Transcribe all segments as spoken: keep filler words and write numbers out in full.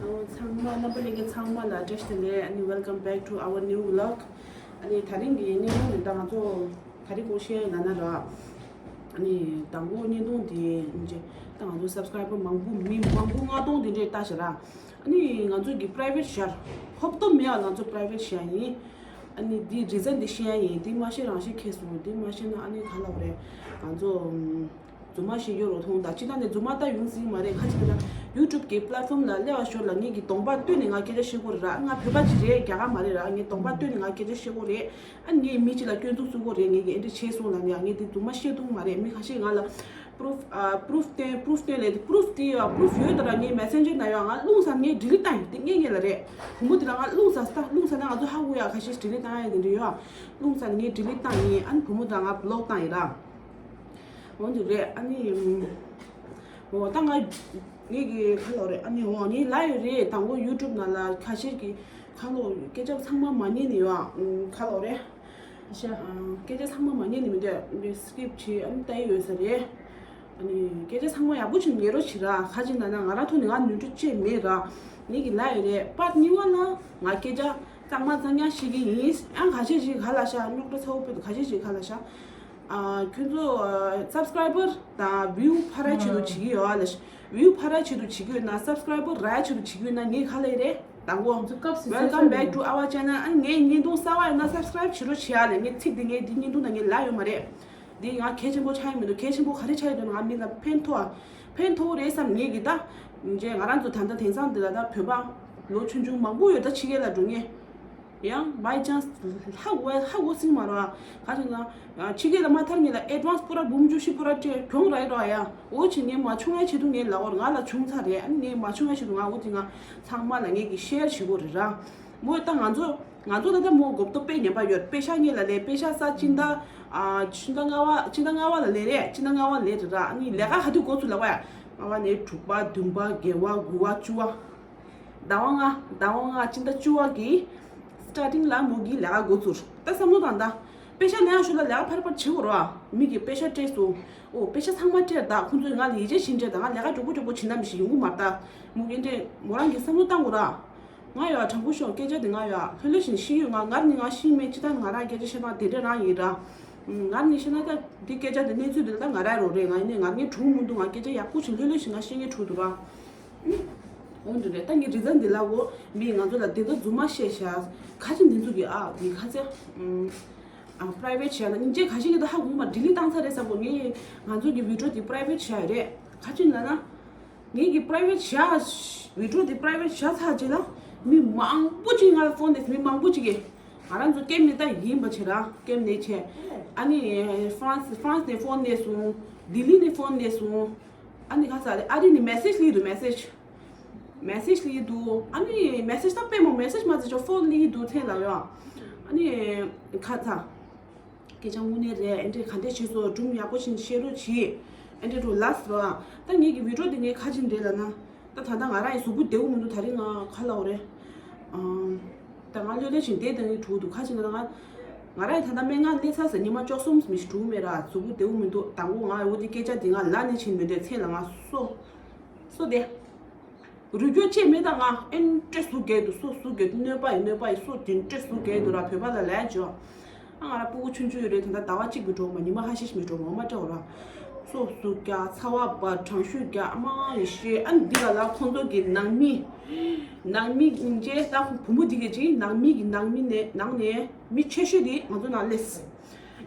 ཚང་མ་རྣམ་པ་ལྷན་རྒྱས་ཚང་མ་ལ་བཀྲ་ཤིས་བདེ་ལེགས། ཨ་ནི་welcome back to our new vlog. ཨ་ནི་དེ་རིང་གི་བརྙན་ཐུང་འདི་ད་ང་ཚོ་ག་རེ་སྐོར་བཤད་ཡིན་ལབ་ན་ར། ཨ་ནི་དང་པོ་བརྙན་ཐུང་འདི་ད་ང་ཚོ་སབ་སི་ཀ་རའི་བར་མང་པོ་མི་མང་པོ་ལྔ་སྟོང་དེ་འདྲས་ལྟ་ཤག་ར། ཨ་ནི་ང་ཚོ་གི་པི་རའི་ཝེཊ་ཤེར་ཧོབ་ཏོ་མེད་པ་ང་ཚོ་པི་རའི་ཝེཊ་ཤེར་ཡིན། ཨ་ནི་འདི་རི་ཛན་འདི་བཤད་ཡིན། འདི་མ་བཤད་རང་བཤད་ཁེལ་སོང་། འདི་མ་བཤད་ན་ཨ་ནི་ག་ལབ་རེད། ང་ཚོ་རྫུན་མ་བཤད་ཡོད་རོ་མཐོང་། ད་སྤྱི་བཏང་ནས་རྫུན་མ་ལྟ་ཡོང་སྲིད་མ་རེད། ཁ་ཅིག་ལ་ཡུ་ཊུབ་གི་པི་ལེཊ་ཕོམ་ལ་སླེབས་པ་ཞོར་ལ་ངེད་ཀྱི་གདོང་པ་སྟོན་ནས་ང་སྐད་ཆ་བཤད་དགོས་རེད་ར། ང་བོད་པ་ཅིག་རེད། རྒྱ་གར་མ་རེད་ར། ངའི་གདོང་པ་སྟོན་ནས་ང་སྐད་ཆ་བཤད་དགོས་རེད། ཨ་ངས་མི་གཅིག་ལ་སྐྱོན་འཛུགས་བཟོ་དགོས་རེད། ངེད་ཀྱིས་ཨེ་འདྲ་བྱས་སོང་ལབ་ནས་ངས་དེ་རྫུན་མ་བཤད་ཐུབ་མ་རེད། མི་ཁ་ཤས་ང་ལ་པུ་རུཕ་ཨ་པུ་རུཕ་སྟོན། པུ་རུཕ་སྟོན་ལབ་དེ། པུ་རུཕ་དེ་ཡོད། པུ་རུཕ་ཡོད་དེ་ར། ངའི་མེ་སེན་ཇར་ནང་ཡོད། ང་རླུང་ས་ངས་ཌི་ལིཊ་བཏང་ཡིན། དེ་ངས་ངས་ལ་རེད། བུ་མོ་དེ་ལ་ང་རླུང་ས་ད་རླུང་ས་ན་ང་ཚོ་ཧ་གོ་ཡ། ཁ་ཤས་ཌི་ལིཊ་བཏང་ཡ་དེ་འདྲ་ཡོད། རླུང་ས་ནས་ངས་ཌི་ལིཊ་བཏང་ཡིན། ཨ་ནི་བུ་མོ་དང་ང་བི་ལོག་བཏང་ཡིན་ར། འོ་འདི་རེད། ཨ་ནི་འོ་ད་ང་ངས་ཀྱི་ག་ལབ་རེད། ཨ་ནི་འོ་ངས་ལབ་ཡོད་རེད། དང་པོ་ཡུ་ཊུབ་ནང་ལ་ཁ་ཤས་ཀྱིས་ག་ལབ་སྐད་ཆ་ཚང་མ་མ་ཉན་ནི་ཡོད། ཨ་ག་ལབ་རེད། ཤ་ཨ་སྐད་ཆ་ཚང་མ་མ་ཉན་ནི་མི་འདུག་འདི་སི་ཀིབ་བྱེད། ཨ་ནི་ལྟ་ཡི་ཡོད་ས་རེད། ཨ་ནི་སྐད་ཆ་ཚང་མ་ཡག་པོ་བྱུང་ཉན་རོགས་བྱེད་ར། ག་ཅིག་ན་ན་ང་རང་ཐོག་ནས་ང་ནུས་འཕྲོ་ཅེས་མེད་ར། ངས་ཀྱི་ལབ་ཡོད་རེད། པར་གཉིས་པ་ལ་ང་སྐད་ཆ་གཙང་མ་གཙང་རྐྱང་བཤད་ཀྱི་ཡིན། ཨ་ཁ་ཤས་ཤིག་ག་ལབ་ཤག་རྙོག་དྲ་ཚ་བོ་སྤེལ་འདུག་ཁ་ཤས་ཤིག་ག་ལབ་ཤག་ཨ་ཁྱོད་ཚོ་སབ་སི་ཀ་རའི་བར་དང་བིའུ་འཕར་ཡ་ཆེད་དུ་བྱེད་ཀྱི་ཡོད་ལ། བིའུ་འཕར་ཡ་ཆེད་དུ་བྱེད་ཀྱི་ཡོད་ན། སབ་སི་ཀ་རའི་བར་རག་ཡ་ཆེད་དུ་བྱེད་ཀྱི་ཡོད་ན་ངས་ག་ལབ་རེད། དང་པོ། ང་ཚོ་སྐབས་སུ་Welcome back to our channel. ཨ་ངའི་བརྙན་ཐུང་གསར་པ་ཡིན་ན་སབ་སི་ཀ་རའིབ་བྱེད་རོགས་བྱེད་ཡ་ལས། ངས་ཚིག་འདི་ངས་འདི་བརྙན་ཐུང་ནང་ངས་ལབ་ཡོད་མ་རེད། འདི་ང་གལ་ཆེན་པོ་ཆགས་ཡི་མི་འདུག་གལ་ཆེན་པོ་ག་རེ་ཆགས་ཡོད་འདུག་ང་མི་ལ་ཕན་ཐོགས་ཨ། ཕན་ཐོགས་རེད་བསམ། ངས་གི་ད་རྗེས་ང་རང་ཚོ་ད་ལྟ་དེང་སང་འདི་ལ་ད་བོད་པ་ལོ་ཆུང་ཆུང་མང་པོ་ཡོད། ད་ཕྱི་རྒྱལ་ལ་འགྲོ་མཁན་ཡང་by chance ཧ་གོ་ཧ་གོ་སྲིད་མ་རེད་བ། ག་རེ་ཟེར་ན་ཕྱི་རྒྱལ་ལ་མ་ཐར་ངེད་ལ་ཨེ་ཌི་ཝན་སི་པུ་ར་འབུམ་བཅུ་བཞི་པུ་ར་སྤྲད་གྱོང་རག་ཡོད་རེད་བ། ཡ་འོ་ཅི་ངས་མ་བྱུང་ཡ་ཆེད་དུ་ངས་ལབ་པ་རེད། ང་ལ་བྱུང་ཚར་རེད། ཨ་ནི་ངས་མ་བྱུང་ཡ་ཆེད་དུ་ང་འོ་དེ་ང་ཚང་མ་ལ་ངས་གི་ཤེར་བྱེད་དགོས་རེད་ར། མོ་ད་ང་ཚོ་ང་ཚོ་ད་ལྟ་མོ་གོ་བརྡ་དཔེ་ཉན་པ་ཡོད། པེ་ཤག་ངེད་ལ་ལས། པེ་ཤག་ས་སྤྱི་ཟླ་ཨ་སྤྱི་ཟླ་ལྔ་པ་སྤྱི་ཟླ་ལྔ་པ་ལ་ལས་རེད། སྤྱི་ཟླ་ལྔ་པ་ལས་རེད་ར། ཨ་ནི་ལས་ཀ་ག་དུས་འགོ་ཚུགས་ལབ་པ་ཡ། ལྔ་པ་ནས་དྲུག་པ་བདུན་པ་བརྒྱད་པ་དགུ་པ་བཅུ་པ། ཟླ་བ་ལྔ། ཟླ་བ་ལྔ་སྤྱི་ཟླ་བཅུ་པ་གི་སི་ཊར་ཊིང་ལ་མོ་གི་ལས་ཀ་འགོ་ཚུགས། ད་བསམ་བློ་བཏང་ད། པེ་ཤག་ལེན་ཡག་ཤོད་ལ་ལས་ཀ་ཕར་ཕར་བྱེད་དགོས་རེད་བ། མི་གི་པེ་ཤག་སྤྲད་སོང་། ཨོ་པེ་ཤག་ཚང་མ་སྤྲད་ད། ཁོང་ཚོས་ང་ལ་ཡིད་ཆེས་བྱེད་འདྲ་ད། ང་ལས་ཀ་མགྱོགས་པོ་མགྱོགས་པོ་བྱེད་ན་མི་ཞིག་ཡོང་གི་མ་རེད་ད། མོ་གི་འདྲ་མོ་རང་གི་བསམ་བློ་བཏང་དགོས་རེད། ང་ཡོད་དྲང་པོ་ཤོད། སྐད་ཆ་དེ་ང་ཡོད་ལྷོད་ལྷོད་བཞིན་ཤེས་ཡོད། ང་ངར་ནི་ང་ཤེས་མེད་ཅི་ད་ང་རང་སྐད་ཆ་བཤད་སྟངས་དེ་འདྲ་རང་ཡིན་ར། ངར་ནི་ཤེས་ན་ད་འདི་སྐད་ཆ་དེ་གནས་ཚུལ་དེ་ད་ང་རང་རོགས་རེད། ང་ཡིན་ནས་ངར་ངའི་གྲུང་མི་འདུག་ང་སྐད་ཆ་ཡག་པོ་བྱུང་ལྷོད་ལྷོད་བཞིན་ང་བཤད་ངའི་གྲུང་འདུག་ར། འོང་འདུག་རེད། ད་ངའི་རི་ཛན་འདི་ལ་འོ་མི་ང་ཚོ་ལ་དེ་ད་རྫུན་མ་བཤད་ཤག་ཁ་ཅིག་འདི་ཚོ་གི་ཨ་འདི་ཁ་ཚ། ཨ་པི་རའི་ཝེཊ་བྱས་ན་སྙིང་རྗེ་ག་ཞིག་གི་ད་ཧ་གོ་མ། ཌི་ལིཊ་བཏང་ཚར་རེད་བསམ་གོ། ངས་ང་ཚོ་གི་བི་ཌི་ཡོ་དེ་པི་རའི་ཝེཊ་བྱས་རེད། ག་ཅིག་ལབ་ན། ངེད་ཀྱི་པི་རའི་ཝེཊ་བྱ་བི་ཌི་ཡོ་དེ་པི་རའི་ཝེཊ་བྱ་ཚར་རྗེས་ལ་མི་མང་པོ་ཅིག་ང་ལ་ཕོན་བསྡད་སོང་། མི་མང་པོ་ཅིག་གིས་ང་རང་ཚོ་ཀེམ་ནས་ད་ཡིན་པ་བྱེད་ར། ཀེམ་ནས་བྱས། ཨ་ནི་ཧྥ་རན་སི་ཧྥ་རན་སི་ནས་ཕོན་བསྡད་སོང་། ལྡི་ལི་ནས་ཕོན་བསྡད་སོང་། ཨ་ནི་ག་ས་རེད། ཨ་རི་ནས་མེ་སེཇ་སླེབས་འདུག་མེ་སེཇ། མེ་སེཇ་སླེབས་འདུག་ཨ་ནི་མེ་སེཇ་ད་དཔེ་མོ་མེ་སེཇ་མ་ཚད་ཅོ་ཕོན་སླེབས་འདུག་ཚེ་ལ་ཡོད། ཨ་ནི་ག་ཚ། སྐད་ཆ་དངོས་གནས་རེད། ཨེ་འདྲས་ག་འདྲས་བྱས་སོང་། སྒྲུང་ཡག་པོ་ཞིག་བཤད་རོགས་གྱིས། ཨེ་འདྲས་འགྲོ་ལགས་སོ། ད་ངེད་ཀྱི་བི་ཌི་ཡོ་འདི་ངས་ག་ཅིག་འདྲས་ལབ་ན། ད་ད་ལྟ་ང་རང་ཡི་གཟུགས་པོ་བདེ་པོ་མི་འདུག་ད་རིང་ང་ག་ལབ་དགོས་རེད། ཨམ། ད་ང་ལྷོད་ལྷོད་བྱས་བསྡད་བསྡད་ནས་འགྲོ་འདུག་ག་ཅིག་ལབ་ན་ང་། ང་རང་ཡི་ད་ལྟ་སྨན་ཁང་སླེབས་ཚར་ཟེར་ཉི་མ་བཅུ་གསུམ་མི་ཞིག་འགྲོ་མེད་ར། གཟུགས་པོ་བདེ་པོ་མི་འདུག་དང་པོ་ང་འོ་དེ་སྐད་ཆ་དེ་ང་ལབ་ནས་ཕྱིན་མི་འདོད། མཚན་ལ་ང་སོ། སོ་བདེ། རུས་སྐྱོ་ཅེས་མེད་ད། ང་ཨེ་འདྲས་ཟུག་རྒྱག་འདུག་སོ་ཟུག་རྒྱག་འདུག་གནོད་པ་ཡིན། གནོད་པ་ཡིན། སོ་དེ་འདྲས་ཟུག་རྒྱག་འདུག་ར། བོད་པ་ལ་ལས་འཇོག་ཨ་ང་ར་སྤུ་གུ་ཆུང་ཆུང་ཡོད་རེད། ད་ལྟ་ཟླ་བ་གཅིག་མི་འགྲོ་མ། ཉི་མ་ཁ་ཤས་ཤིག་མི་འགྲོ་མ། འོ་མ་སྤྲད་འོ་ར། སོ་ཟུག་རྒྱག་ཚ་བ་འབར། གྲང་ཤུར་རྒྱག་ཨ་མ་ཡེ་ཤེས། ཨ་འདི་ག་ལ་ཁོང་ཚོ་གི་ནང་མི། ནང་མི་སྙིང་རྗེ། ད་བུ་མོ་འདི་ག་ཅིག་ནང་མི་གི་ནང་མི་ནས་ནང་ནས་མི་ཆེ་ཤོས་དེ་ང་ཚོ་ནང་སླེབས།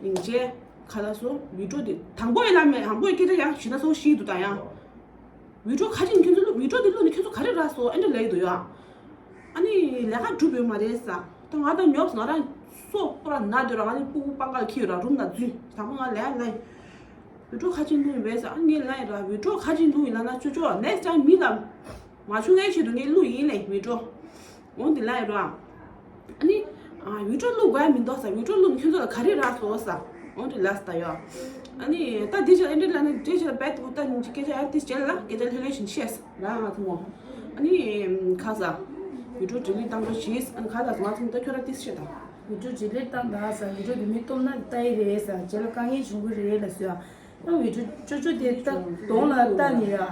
སྙིང་རྗེ། ག་ལ་སོ་བི་ཌི་ཡོ་དེ་དང་པོ་ཡིན་ལ་མེད། དང་པོ་ཡི་སྐད་ཆ་ཡང་ཞུས་ན་སོ་ཤི་འདུག་ད་ཡང་། བི་ཌི་ཡོ་ག་ཅིག་ཁྱོད་ཚོ་བི་ཌི་ཡོ་དེ་བླུགས་ནས་ཁྱོད་ཚོ་ག་རེ་རག་སོང་། ཨེ་འདྲ་ལབ་ཡི་འདུག་ཡ། ཨ་ནི་ལས་ཀ་འགྲུབ་ཡོད་མ་རེད་ས། ད་ང་ད་ཉོབ་སོང་། ང་རང་སོ་པོ་ར་ན་འདོད་ར། ང་ནི་སྤུ་གུ་པང་ཁ་ལ་འཁྱེར་ཡོད་ར། རུམ་ནང་འཛུལ། དང་པོ་ང་ལས་ལ་བི་ཌི་ཡོ་ག་ཅིག་བླུགས་ཡིན་པས་ས། ཨ་ངས་ལབ་ཡིན་ར། བི་ཌི་ཡོ་ག་ཅིག་བླུགས་ཡིན་ལབ་ན་ཅོ་ཅོ་ནེགསི་ཊའིམ་མི་ལ་མ་བྱུང་ངའི་ཆེད་དུ་ངས་བླུགས་ཡིན་ལེ་བི་ཌི་ཡོ། འོང་དེ་ལ་ཡོད་ར། ཨ་ནི། ཨ་བི་ཌི་ཡོ་བླུགས་དགོས་ཡ་མི་འདུག་ས། བི་ཌི་ཡོ་བླུགས་ནས་ཁྱོད་ཚོ་ལ་ག་རེ་རག་སོང་ས། འོང་དེ་ལ་ས་ད་ཡོད། ཨ་ནི་ད་འདི་ཅི་ཨེ་འདྲ་ལ་ནི་འདྲ་ཅི་ལ་བེད་དུ་ད་ནི་སྐད་ཆ་ཡར་ཏིས་བྱེད་ལ་སྐད་ཆ་ལྷོད་ལྷོད་བཞིན་བཤད་ས་ར་ང་ཚོ་མོ། ཨ་ནི། ཁ་ས། བི་ཌི་ཡོ་ཌི་ལིཊ་བཏང་རོགས་བྱེད། ཨ་ནི་ཁ་ད་ང་ཚོ་མོ་ད་ཁྱོད་ར་ཏིས་བཤད་ད། བི་ཌི་ཡོ་ཌི་ལིཊ་བཏང་ད་ས། བི་ཌི་ཡོ་དེ་མི་སྟོབས་ན་ལྟ་ཡི་རེད་ས། རྗེས་ལ་དཀའ་ངལ་བྱུང་གི་རེད་ལ་ཟེར་ཡ། ཨ་བི་ཌི་ཡོ་ཅོ་ཅོ་དེ་ལྟ་གདོང་ལ་ལྟ་ནི་ཡ།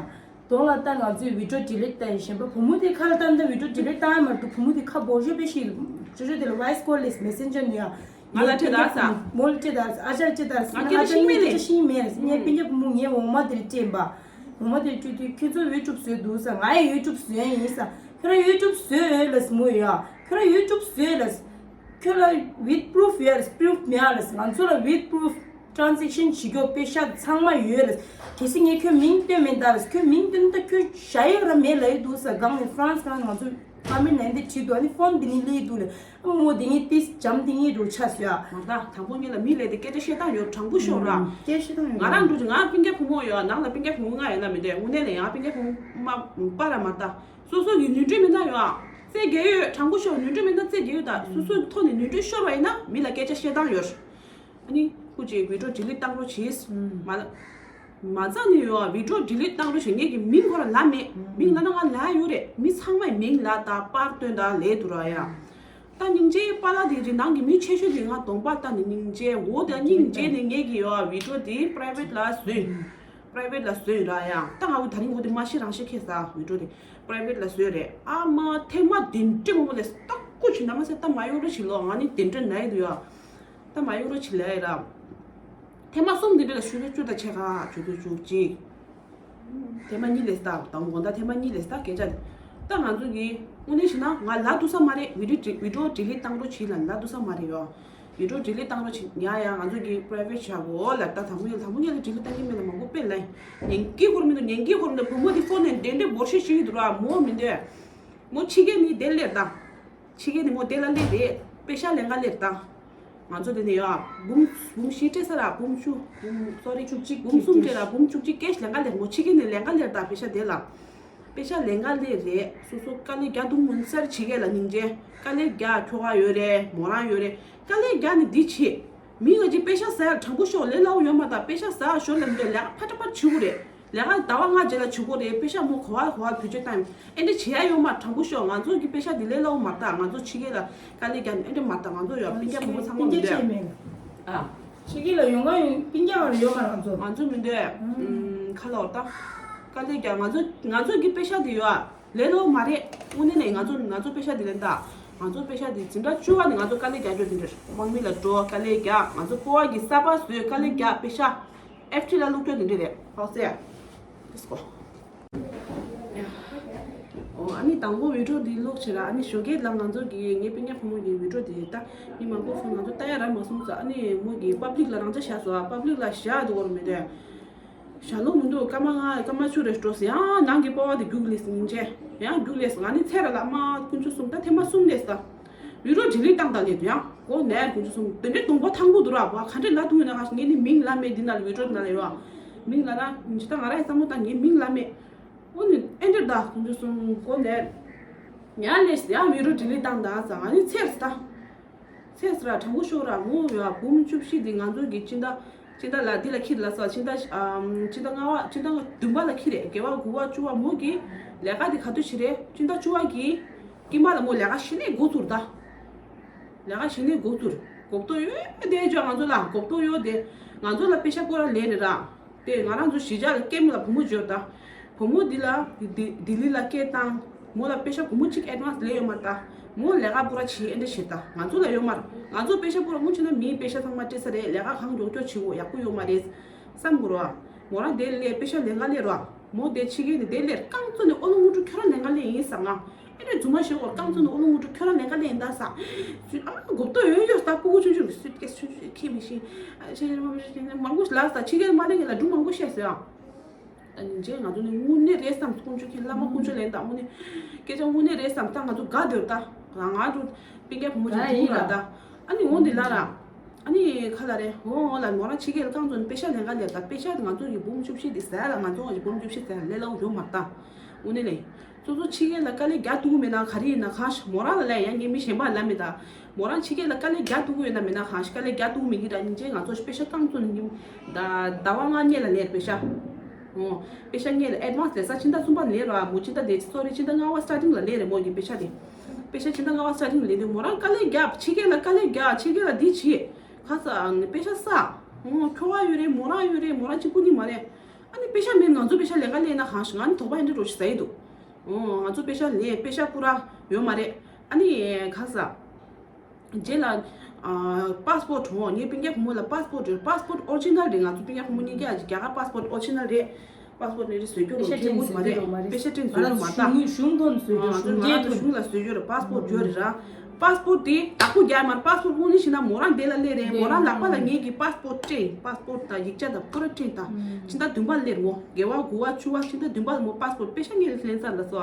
གདོང་ལ་ལྟ། ང་ཚོས་བི་ཌིའོ་ཌི་ལིཊ་བཏང་ཡིན། གཞན་པ་བུ་མོ་དེ་ཁ་ལ་ལྟ་ད་བི་ཌིའོ་ཌི་ལིཊ་བཏང་ཡ་མ་གཏོགས། བུ་མོ་དེ་ཁ་སྦོ་ཤོ་དཔེ་ཞིག་ཅོ་ཅོ་དེ་ལ་ཝོ་ཡི་སི་ཀོལ་ལེས་མེ་སེན་ཇར་ནས་ཡ། མོ་ལ་ཁྲིད་ད་ས། མོ་ལ་ཁྲིད་ད་ས། ཨ་ཅག་ཁྲིད་ད་ས། ང་སྐད་ཆ་ཤེས་མེད་ལས། ཤེས་མེད་ལས། ངའི་སྤུན་ཀྱག་བུ་མོ་ངའི་འོག་མ་དེར་སྤྲད་པ། འོག་མ་དེར་སྤྲད་དུས་ཁྱོད་ཚོ་ཡུ་ཊུབ་བཟོས་འདུག་ས། ང་ཡང་ཡུ་ཊུབ་བཟོས་ཡིན་ས། ཁྱོད་རང་ཡུ་ཊུབ་བཟོས་ཡོད་ལ་སྨོ་ཡ། ཁྱོད་རང་ཡུ་ཊུབ་བཟོས་ལ། ཁྱོད་ལ་ཝིད་པུ་རུཕ་ཡོད་ལ། པུ་རུཕ་མེད་ལ། ང་ཚོ་ལ་ཝིད་པུ་རུཕ། ཊ་རན་ཟེག་ཤན་བྱེད་རྒྱུ་པེ་ཤ་ཚང་མ་ཡོད་ལ། གལ་སྲིད་ངས་ཁྱོད་མིང་བཏོན་མེད་ད་ལ། ཁྱོད་མིང་བཏོན་ད་ཁྱོད་བཞག་ཡག་ར་མེད་ལ་ཡི་འདུག་ས། སྒང་ནས་ཧྥ་རན་སི་སྒང་ནས་ང་ཚོ་ཀོ་མེན་ཊི་ནང་དེ་བྲིས་འདུག་ཨ་ནི་ཕོན་དེ་ནས་སླེབས་འདུག་ལ། ཨ་མོ་དེ་ངས་ཏིས་འཇམ་དེ་ངས་འགྲོ་ཆ་བཟོས་ཨ། མ་ད་དང་པོ་ཉིད་ལ་མི་ལས་དེ་སྐད་ཆ་བཤད་སྟངས་ཡོད། དྲང་པོ་ཤོད་ར། སྐད་བཤད་སྟངས་ཡོད། ང་རང་འགྲོ་ཅིག་ང་སྤུན་ཀྱག་བུ་མོ་ཡོད། ནང་ལ་སྤུན་ཀྱག་བུ་མོ་ལྔ་ཡོད་ན་མི་འདོད། དངོས་གནས་ལ་ཡང་སྤུན་ཀྱག་བུ་མོ་མ་པ་ར་མ་ད། སོ་སོ་གི་ནུས་འབྲེལ་མི་སྣ་ཡོད་ཨ། སེ་རྒྱལ་ཡོད། དྲང་པོ་ཤོད། ནུས་འབྲེལ་མི་སྣ་སེ་རྒྱལ་ཡོད་ད། སོ་སོའི་ཐོག་ནས་ནུས་འབྲེལ་ཤོར་བ་ཡིན་ན་མི་ལ་སྐད་ཆ་བཤད་སྟངས་ཡོད། ཨ་ནི་སྐུ་མཁྱེན་བི་ཌིའོ་ཌི་ལིཊ་བཏང་རོགས་གྱིས། ཨུམ། མ་ལ། མ་རྩ་ནས་ཡོད་ཨ། བི་ཌིའོ་ཌི་ལིཊ་བཏང་རོགས་བྱེད། ངེད་ཀྱི་མིང་ཁོ་ར་ལབ་མེད། ཨུམ། མིང་ལབ་ན་ང་ལབ་ཡོད་རེད། མི་ཚང་མའི་མིང་ལབ་ད་པར་སྟོན་ད་ལས་འདུག་ར་ཡ། ད་སྙིང་རྗེ་པཱ་ལགས་དེ་རི་ནང་གི་མི་ཆེ་ཤོས་དེ་ང་གདོང་པ་ལྟ་ནས་སྙིང་རྗེ། འོ་དེ་སྙིང་རྗེ་ནས་ངེད་ཀྱི་ཡོད་ཨ། བི་ཌིའོ་དེ་པ་རའི་ཝེཊ་ལ་བཟོས། པ་རའི་ཝེཊ་ལ་བཟོས་ར་ཡ། ད་ང་འོ་དེ་རིང་འོ་དེ་མ་ཤི་རང་ཤི་ཁེ་ས་བི་ཌིའོ་དེ་པ་རའི་ཝེཊ་ལ་བཟོས་རེད་ཨ་མ། ཐེངས་མ་དེ་འདྲ་མང་པོ་ལས་ད་སྐུ་མཁྱེན་ན་མ་ཟེར། ད་མ་གཡོག་རོགས་བྱེད་ལོ། ང་ནི་དེ་འདྲ་ན་ཡི་འདུག་ཡ། ད་མ་གཡོག་རོགས་བྱེད་ལ་ཡ་ར། ཐེངས་མ་གསུམ་དེ་འདྲ་ལ་ཞུ་ཚོད་བཅུ་དང་ཕྱེད་ཀ་ཞུ་ཚོད་བཅུ་གཅིག་ཐེངས་མ་གཉིས་ལས་ད་དང་དགོང་དག་ཐེངས་མ་གཉིས་ལས་ད་སྐད་ཆ། ད་ང་ཚོ་གི་དངོས་གནས་བྱས་ན་ང་ལབ་འདུག་ས་མ་རེད། བི་ཌིའོ་བི་ཌིའོ་ཌི་ལིཊ་བཏང་རོགས་བྱེད་ལ་ལབ་འདུག་ས་མ་རེད་ཡོ། བི་ཌིའོ་ཌི་ལིཊ་བཏང་རོགས་བྱེད་ཡ་ཡ། ང་ཚོ་གི་པ་རའི་ཝེཊ་བྱ་གོ་ལབ། ད་དང་པོ་ཡ་དང་པོ་ཉིད་ལ་ཌི་ལིཊ་བཏང་གི་མེད་ལ་མང་པོ་དཔེ་ལ་ཉན་གི་ཁོར་མི་འདུག་ཉན་གི་ཁོར་མི་འདུག་བུ་མོ་དེ་ཕོན་ནས་དེ་འདྲའི་འབོར་ཤེས་ཤིག་འདུག་ར། མོ་མི་འདོད། མོ་ཕྱི་རྒྱལ་ནས་དེ་སླེབས་ད། ཕྱི་རྒྱལ་ནས་མོ་དེ་ལ་སླེབས་རེད། པེ་ཤ་ལེན་ག་སླེབས་ད། ང་ཚོ་དེ་ནས་ཡོ་ཨ། འབུམ་འབུམ་བཞི་སྤྲད་ས་ར། འབུམ་བཅུ། འབུམ་སོ་རི། བཅུ་གཅིག་འབུམ་གསུམ་སྤྲད་ར། འབུམ་བཅུ་གཅིག་ཀེཤ་ལེན་ག་སླེབས། མོ་ཕྱི་རྒྱལ་ནས་ལེན་ག་སླེབས་ད་པེ་ཤ་དེ་ལ། པེ་ཤ་ལེན་ག་སླེབས་རེད། སོ་སོ་དཀའ་ལས་རྒྱག་འདུག་མོ་སར་ཕྱི་རྒྱལ་ལ་སྙིང་རྗེ། དཀའ་ལས་རྒྱག་ཁྱོ་ག་ཡོད་རེད། མོ་རང་ཡོད་རེད། དཀའ་ལས་རྒྱག་ནས་འདི་བྱེད། མི་ང་ཅིག་པེ་ཤ་ཟ་ཡ་དྲང་པོ་ཤོག་ལས་སླ་བོ་ཡོད་མ་རེད། པེ་ཤ་ཟ་ཞོར་ལ་འདི་ལས་ཀ་ཕར་ཕར་བྱེད་དགོས་རེད། ལས་ཀ་ཟླ་བ་ལྔ་རྗེས་ལ་བྱེད་དགོས་རེད། པེ་ཤ་མོ་གོ་བ་གོ་བ་བེད་སྤྱོད་བཏང་། ཨེ་འདྲ་བྱེད་ཡ་ཡོད་མ་རེད། དྲང་པོ་ཤོག་ང་ཚོ་གི་པེ་ཤ་འདི་ལས་སླ་བོ་མ་རེད་ད། ང་ཚོ་ཕྱི་རྒྱལ་ལ་དཀའ་ལས་རྒྱག་ནས་ཨེ་འདྲ་མ་རེད་ད། ང་ཚོ་ཡོད་སྤུན་ཀྱག་བུ་མོ་ཚང་མ་མི་སྤུན་ཀྱག་འདོད། ཆེ་མེད། ཨ། ཕྱི་རྒྱལ་ལ་ཡོང་ག་ཡོང་སྤུན་ཀྱག་ཡོད་མ་རེད་ང་ཚོ། ང་ཚོ་མི་འདོད། ཨུམ། ཁ་ལོ་ད། དཀའ་ལས་རྒྱག་ང་ཚོ་ང་ཚོ་གི་པེ་ཤ་འདི་ཡོད་ཨ། ལས་སླ་བོ་མ་རེད། དངོས་གནས་ནས་ང་ཚོ་ང་ཚོ་པེ་ཤ་འདི་ལེན་ད། ང་ཚོ་པེ་ཤ་འདི་འཛིན་གྲྭ་བཅུ་པ་ནས་ང་ཚོ་དཀའ་ལས་རྒྱག་རྒྱུ་འདི་འདྲ་དམག་མི་ལ་འགྲོ་དཀའ་ལས་རྒྱག་ང་ཚོ་ཀོ་བ་གི་གསར་པ་བཟོས་དཀའ་ལས་རྒྱག་པེ་ཤ་ཨེཕ་ཐི་ལ་བླུགས་རྒྱུ་འདི་འདྲ་རེད། ཧོ་སེ། Let's go. ཨོ་ཨ་ནི་དང་པོ་བི་ཌིའོ་འདི་ལོག་བྱེད་ར། ཨ་ནི་ཞོགས་ཀས་ལ་ང་ཚོ་གི་ངའི་སྤུན་ཀྱག་བུ་མོ་གི་བི་ཌིའོ་འདི་ལྟ། མི་མང་པོ་ཚོ་ང་ཚོ་ལྟ་ཡ་རག་མ་སོང་ཙང་། ཨ་ནི་མོ་གི་པབ་ལིག་ལ་རང་འཇགས་བཞག་སོང་། པབ་ལིག་ལ་བཞག་འདུག་བར་མི་འདོད། ཞྭ་ལུ་མི་འདུག་སྐར་མ་ལྔ་སྐར་མ་བཅུ་རེ་འགྲོ་སོང་། ཡང་ནང་གི་སྤོ་བ་དེ་རྒྱུགས་ལས་སྙིང་རྗེ། ཡང་རྒྱུགས་ལས་ང་ནི་ཚེ་ར་ལ་མ་དཀོན་མཆོག་གསུམ་ད་ཐེངས་མ་གསུམ་ལས་ད། བི་ཌིའོ་ཌི་ལིཊ་བཏང་ད་ལས་དུ་ཡང་གོ་ནས་དཀོན་མཆོག་གསུམ་དེ་འདྲའི་གདོང་པ་ཐང་པོ་འདུག་ར། བ་ག་འདྲས་ལ་ཐུག་ཡོད་ན་ཁ་ཤས་ངའི་མིང་ལ་མེད། འདི་ན་ལ་བི་ཌིའོ་ན་ལ་ཡོད་ཨ། མིང་ལ་ན་ཇི་ལྟ་ང་ར་ཡི་བསམ་བློ་བཏང་ངའི་མིང་ལ་མེད། འོ་ནི་ཨེ་འདྲས་ད་དཀོན་མཆོག་གསུམ་གོ་ནས་ཡང་ལས་ཡང་བི་ཌིའོ་ཌི་ལིཊ་བཏང་ད་ཙང་ང་ནི་ཚེ་ར་ད། ཚེ་སི་ར་དྲང་པོ་ཤོད་ར། ངོ་ཡ་འབུམ་བཅུ་བཞི་འདི་ང་ཚོ་གི་སྤྱི་ཟླ་སྤྱི་ཟླ་ལ་འདི་ལ་ཁྱེར་ལ་ས་སྤྱི་ཟླ་ཨམ་སྤྱི་ཟླ་ལྔ་པ་སྤྱི་ཟླ་བདུན་པ་ལ་ཁྱེར་རེད། བརྒྱད་པ་དགུ་པ་བཅུ་པ་མོ་གི་ལས་ཀ་འདི་ག་དུས་བྱེད་རེད། སྤྱི་ཟླ་བཅུ་པ་གི་དཀྱིལ་མ་ལ་མོ་ལས་ཀ་གཞི་ནས་འགོ་ཚུགས་ད། ལས་ཀ་གཞི་ནས་འགོ་ཚུགས། གོ་བརྡ་ཡོད་དེ་ཅོ་ང་ཚོ་ལ་གོ་བརྡ་ཡོད་དེ། ང་ཚོ་ལ་པེ་ཤ་སྐོར་ར་ལས་རེད་ར། དེ་ང་རང་ཚོ་གཞིས་ཆགས་ལ་སྐད་མི་ལ་བུ་མོ་འབྱོར་ད། བུ་མོ་འདི་ལ་ལྡི་ལྡི་ལི་ལ་སྐད་བཏང་། མོ་ལ་པེ་ཤ་སྒོར་མོ་གཅིག་ཨེ་ཌ་ཝན་སི་ལེན་ཡོད་མ་རེད་ད། མོ་ལས་ཀ་པུ་ར་བྱེད་ཨེ་འདྲ་བྱེད་ད། ང་ཚོ་ལ་ཡོད་མ་རེད། ང་ཚོ་པེ་ཤ་པུ་ར་མོ་བྱེད་ན་མིའི་པེ་ཤ་ཚང་མ་སྤྲད་ས་རེད། ལས་ཀ་གང་མགྱོགས་མགྱོགས་བྱེད་དགོས་ཡག་པོ་ཡོད་མ་རེད་བསམ་དགོས་ར། མོ་རང་དེ་ལས་པེ་ཤ་ལེན་ག་ལས་ར། མོ་དེ་ཕྱི་རྒྱལ་ནས་དེ་ལས་རྐང་བཙུགས་ནས་ཨོ་ལོ་ངུ་ཕྲུག་ཁྱོད་རང་ལེན་ག་ལས་ཡིན་ཟ་ང་། ཨེ་རེད་རྫུན་མ་ཞིག་གོ་རྐང་བཙུགས་ནས་ཨོ་ལོ་ངུ་ཕྲུག་ཁྱོད་རང་ལེན་ག་ལས་ཡིན་ད་ཟ། ཨ་གོ་བརྡ་ཡོད་ཡོད་ད་སྤུ་གུ་ཆུང་ཆུང་གི་སུཊ་ཀེ་སི་ཆུང་ཆུང་ཁྱེར་མི་ཤེས། ཨ་ཆེ་ཆེ་མང་པོ་ལ་ཟ་ཕྱི་རྒྱལ་མ་ལེན་གི་ལ་སྒྲུང་མང་པོ་བཤད་ཟེར་ཨ། ད་ཉིན་བྱེད་ང་ཚོ་ནི་དངོས་གནས་རེད་བསམ་དཀོན་མཆོག་མཁྱེན། བླ་མ་དཀོན་མཆོག་ལན་དང་དངོས་གནས་སྐད་ཆ་དངོས་གནས་རེད་བསམ་ད་ང་ཚོ་དགའ་འདོད་ད་རང་ང་ཚོ་སྤུན་ཀྱག་བུ་མོ་ཆུང་ཆུང་ར་ད་ཨ་ནི་འོང་འདི་ལ་ར། ཨ་ནི་ཁ་ལ་རེ་འོང་འོང་ལ་མོ་རང་ཕྱི་རྒྱལ་རྐང་བཙུགས་ནས་པེ་ཤ་ལེན་ག་ལེར་ད། པེ་ཤ་དེ་ང་ཚོ་གི་འབུམ་བཅུ་བཞི་དེ་ཟ་ལ་ང་ཚོ་གི་འབུམ་བཅུ་བཞི་ཟ་ལ་ལས་སླ་བོ་ཡོད་མ་རེད་ད། དངོས་གནས་ལས། སོ་སོ་ཕྱི་རྒྱལ་ལ་དཀའ་ལས་རྒྱག་ཐུབ་ཀྱི་མེད་ན་ག་རེ་ཡིན་ན་གང་ཞིག་མོ་རང་ལ་ལས་ཡང་ངས་མི་གཞན་པ་ལ་མེད་ད། མོ་རང་ཕྱི་རྒྱལ་ལ་དཀའ་ལས་རྒྱག་ཐུབ་ཀྱི་ཡོད་ན་མེད་ན་གང་ཞིག་དཀའ་ལས་རྒྱག་ཐུབ་ཀྱི་མེད་ཀྱི་ར། སྙིང་རྗེ། ང་ཚོ་པེ་ཤ་རྐང་བཙུགས་ནས་ཉིན་ཟླ་ཟླ་བ་ལྔ་སྔོན་ལ་ལེན་པེ་ཤ། འོ། པེ་ཤ་སྔོན་ལ་ཨེ་ཌ་ཝན་སི་ལེན་ས་ཕྱི་ཟླ་གསུམ་པ་ལེན་ར་མོ་ཕྱི་ཟླ་དེ་སོ་རི་ཕྱི་ཟླ་ལྔ་པ་སི་ཊར་ཊིང་ལ་ལེན་རེད་མོ་གི་པེ་ཤ་དེ། པེ་ཤ་ཕྱི་ཟླ་ལྔ་པ་སི་ཊར་ཊིང་ལ་ལེན་དུས་མོ་རང་དཀའ་ལས་རྒྱག་ཕྱི་རྒྱལ་ལ་དཀའ་ལས་རྒྱག་ཕྱི་རྒྱལ་ལ་འདི་བྱེད། ཁ་ས་པེ་ཤ་ཟ། འོ་ཁྱོ་ག་ཡོད་རེད་མོ་རང་ཡོད་རེད་མོ་རང་གཅིག་པུ་ནི་མ་རེད། ཨ་ནི་པེ་ཤ་མེད་ང་ཚོ་པེ་ཤ་ལེན་ག་ལེན་ན་གང་ཞིག་ང་ནི་དོགས་པ་ཡིན་འདྲ་འགྲོ་ཞིག་ཟ་ཡི་འདུག་ཨོ་ང་ཚོ་པེ་ཤ་ལེན་པེ་ཤ་པུ་ར་ཡོད་མ་རེད། ཨ་ནི་ག་ས། རྗེས་ལ་པཱ་སི་པོར་ཊི་འོ་ངའི་སྤུན་ཀྱག་བུ་མོ་ལ་པཱ་སི་པོར་ཊི་རེད། པཱ་སི་པོར་ཊི་ཨོ་རི་ཇི་ནལ་རེད། ང་ཚོ་སྤུན་ཀྱག་བུ་མོ་གཉིས་ཀ་རྒྱ་གར་པཱ་སི་པོར་ཊི་ཨོ་རི་ཇི་ནལ་རེད། པཱ་སི་པོར་ཊི་ནི་རེད་བཟོ་རྒྱུ་རོ་ཁྱེད་མོ་མ་རེད། པེ་ཤ་སྤྲད་བཟོ་རྒྱུ་མ་ད། གཞུང་གཞུང་ཐོག་ནས་བཟོ་རྒྱུ་གཞུང་ང་ཚོ་གཞུང་ལ་བཟོ་རྒྱུ་རེད། པཱ་སི་པོར་ཊི་ཡོད་རེད་ར། པཱ་སི་པོར་ཊི་དེ་བདག་པོ་རྒྱག་མར་པཱ་སི་པོར་ཊི་དངོས་གནས་བྱས་ན་མོ་རང་དེ་ལ་སླེབས་རེད། མོ་རང་ལག་པ་ལ་ངེད་ཀྱི་པཱ་སི་པོར་ཊི་སྤྲད། པཱ་སི་པོར་ཊི་དང་ཡིག་ཆ་དང་པུ་ར་སྤྲད་དང་ཕྱི་ཟླ་བདུན་པ་ལ་སླེབས་མོ། དགེ་བ་དགུ་བ་བཅུ་བ་ཕྱི་ཟླ་བདུན་པ་ལ་མོ་པཱ་སི་པོར་ཊི་པེ་ཤ་ངེད་ལ་ལེན་ཚར་ལ་སོ།